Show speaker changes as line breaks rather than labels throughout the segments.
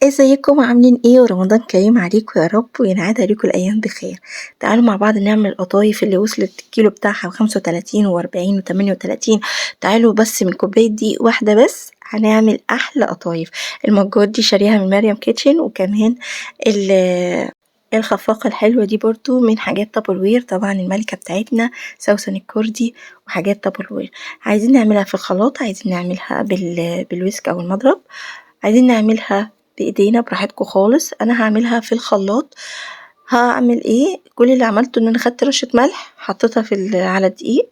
ازيكم عاملين ايه؟ ورمضان كريم عليكم يا رب، وينعاد عليكم الايام بخير. تعالوا مع بعض نعمل القطايف اللي وصلت الكيلو بتاعها 35 و40 و38. تعالوا بس من كوباية دقيق واحدة بس هنعمل احلى قطايف. المجات دي شاريها من مريم كيتشن، وكمان الخفاقه الحلوة دي برضو من حاجات تابروير، طبعا الملكة بتاعتنا سوسن الكردي وحاجات تابروير. عايزين نعملها في الخلاط، عايزين نعملها بال whisk او المضرب، عايزين نعملها بايدينا براحتكم خالص. انا هعملها في الخلاط. هعمل ايه؟ كل اللي عملته ان انا خدت رشه ملح حطيتها على الدقيق،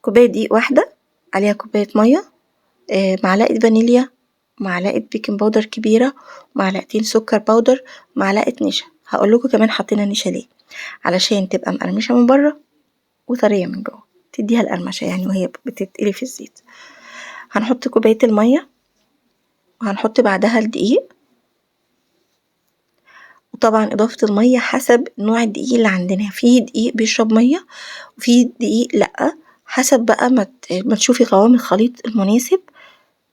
كوباية دقيق واحدة عليها كوباية مية، معلقه فانيليا، معلقه baking powder كبيرة، معلقتين سكر powder، معلقه نشا. هقول لكم كمان حطينا نشا ليه، علشان تبقى مقرمشه من بره وطريه من جوه، تديها القرمشه يعني وهي بتتقلي في الزيت. هنحط كوباية المية وهنحط بعدها الدقيق، وطبعا اضافه المية حسب نوع الدقيق اللي عندنا، في دقيق بيشرب مية وفي دقيق لا، حسب بقى ما تشوفي قوام الخليط المناسب.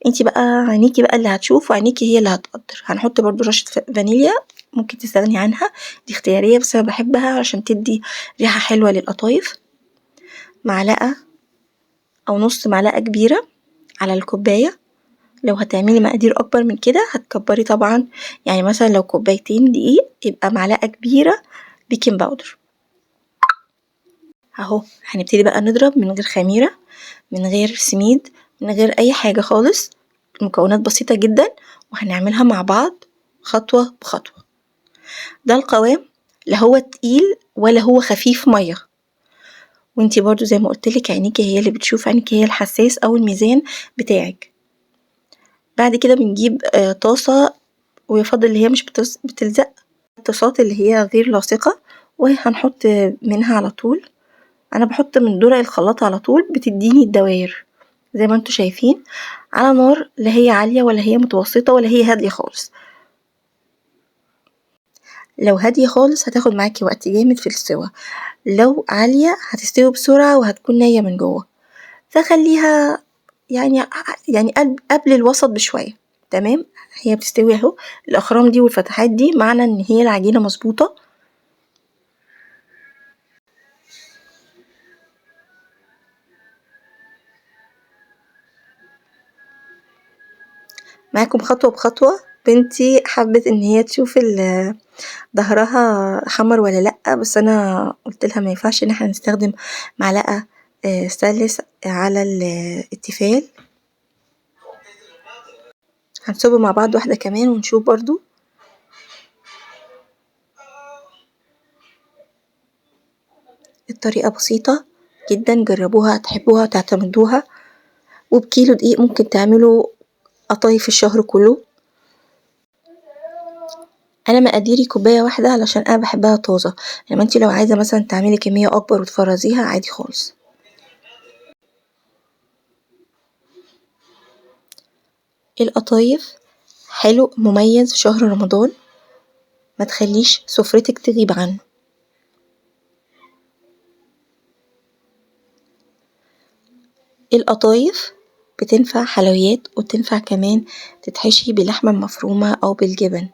انتي بقى عينيكي بقى اللي هتشوف وعينيكي هي اللي هتقدر. هنحط برضو رشه فانيليا، ممكن تستغني عنها، دي اختيارية بس انا بحبها عشان تدي ريحه حلوة للقطايف. معلقه او نص معلقه كبيرة على الكوباية. لو هتعملي مقادير اكبر من كده هتكبري طبعا، يعني مثلا لو كوبايتين دقيق يبقى معلقه كبيرة baking powder. اهو هنبتدي بقى نضرب من غير خميره، من غير سميد، من غير اي حاجة خالص، المكونات بسيطة جدا، وهنعملها مع بعض خطوة بخطوة. ده القوام، لا هو تقيل ولا هو خفيف مية. وانتي برضو زي ما قلتلك عينيكي هي اللي بتشوف، عينيكي هي الحساس او الميزان بتاعك. بعد كده بنجيب طاسه، ويفضل اللي هي مش بتلزق، الطاسات اللي هي غير لاصقه، وهنحط منها على طول. انا بحط من درع الخلاط على طول، بتديني الدواير زي ما انتوا شايفين، على نار لا هي عالية ولا هي متوسطه ولا هي هادية خالص. لو هادية خالص هتاخد معاكي وقت جامد في السوا، لو عالية هتستوي بسرعة وهتكون نيه من جوه، فخليها يعني قبل الوسط بشوية. تمام، هي بتستوي اهو. الاخرام دي والفتحات دي معنى ان هي العجينة مظبوطة. معاكم خطوة بخطوة. بنتي حبت ان هي تشوف ظهرها حمر ولا لا، بس انا قلت لها ما ينفعش ان احنا نستخدم معلقه ستانلس على التيفال. هنصب مع بعض واحدة كمان ونشوف برضو. الطريقة بسيطة جدا، جربوها هتحبوها وتعتمدوها. وبكيلو دقيق ممكن تعملوا قطايف الشهر كله. انا مقاديري كوباية واحدة علشان انا بحبها طازة، لما انتي لو عايزه مثلا تعملي كمية اكبر وتفرزيها عادي خالص. القطايف حلو مميز في شهر رمضان، ما تخليش سفرتك تغيب عنه. القطايف بتنفع حلويات، وتنفع كمان تتحشي باللحمه المفرومه او بالجبن.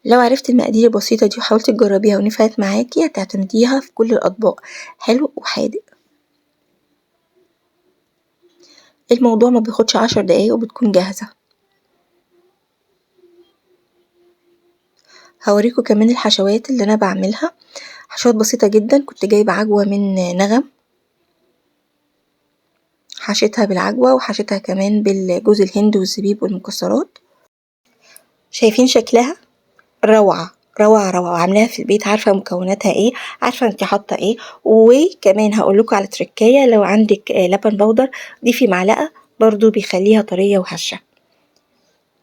لو عرفتي المقادير البسيطة دي وحاولتي تجربيها ونفعت معاكي هتعتمديها في كل الاطباق، حلو وحادق. الموضوع ما بياخدش 10 دقايق وبتكون جاهزة. هوريكم كمان الحشوات اللي انا بعملها، حشوات بسيطة جدا. كنت جايبه عجوه من نغم، حشيتها بالعجوه وحشيتها كمان بالجوز الهند والزبيب والمكسرات. شايفين شكلها روعه روعه روعه. عاملاها في البيت، عارفه مكوناتها ايه، عارفه انت حاطه ايه. وكمان هقول لكم على تركايه، لو عندك لبن بودر ضيفي معلقه برضو بيخليها طرية وهشه.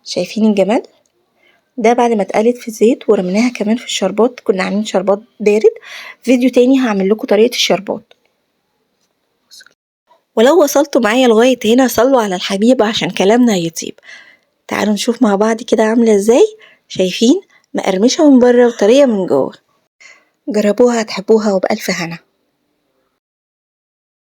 شايفين الجمال ده؟ بعد ما اتقلت في الزيت ورميناها كمان في الشربات، كنا عاملين شربات بارد. فيديو تاني هعمل لكم طريقه الشربات. ولو وصلتوا معايا لغاية هنا صلوا على الحبيب عشان كلامنا يطيب. تعالوا نشوف مع بعض كده عامله ازاي. شايفين مقرمشه من بره وطريه من جوه. جربوها هتحبوها وبألف هنا.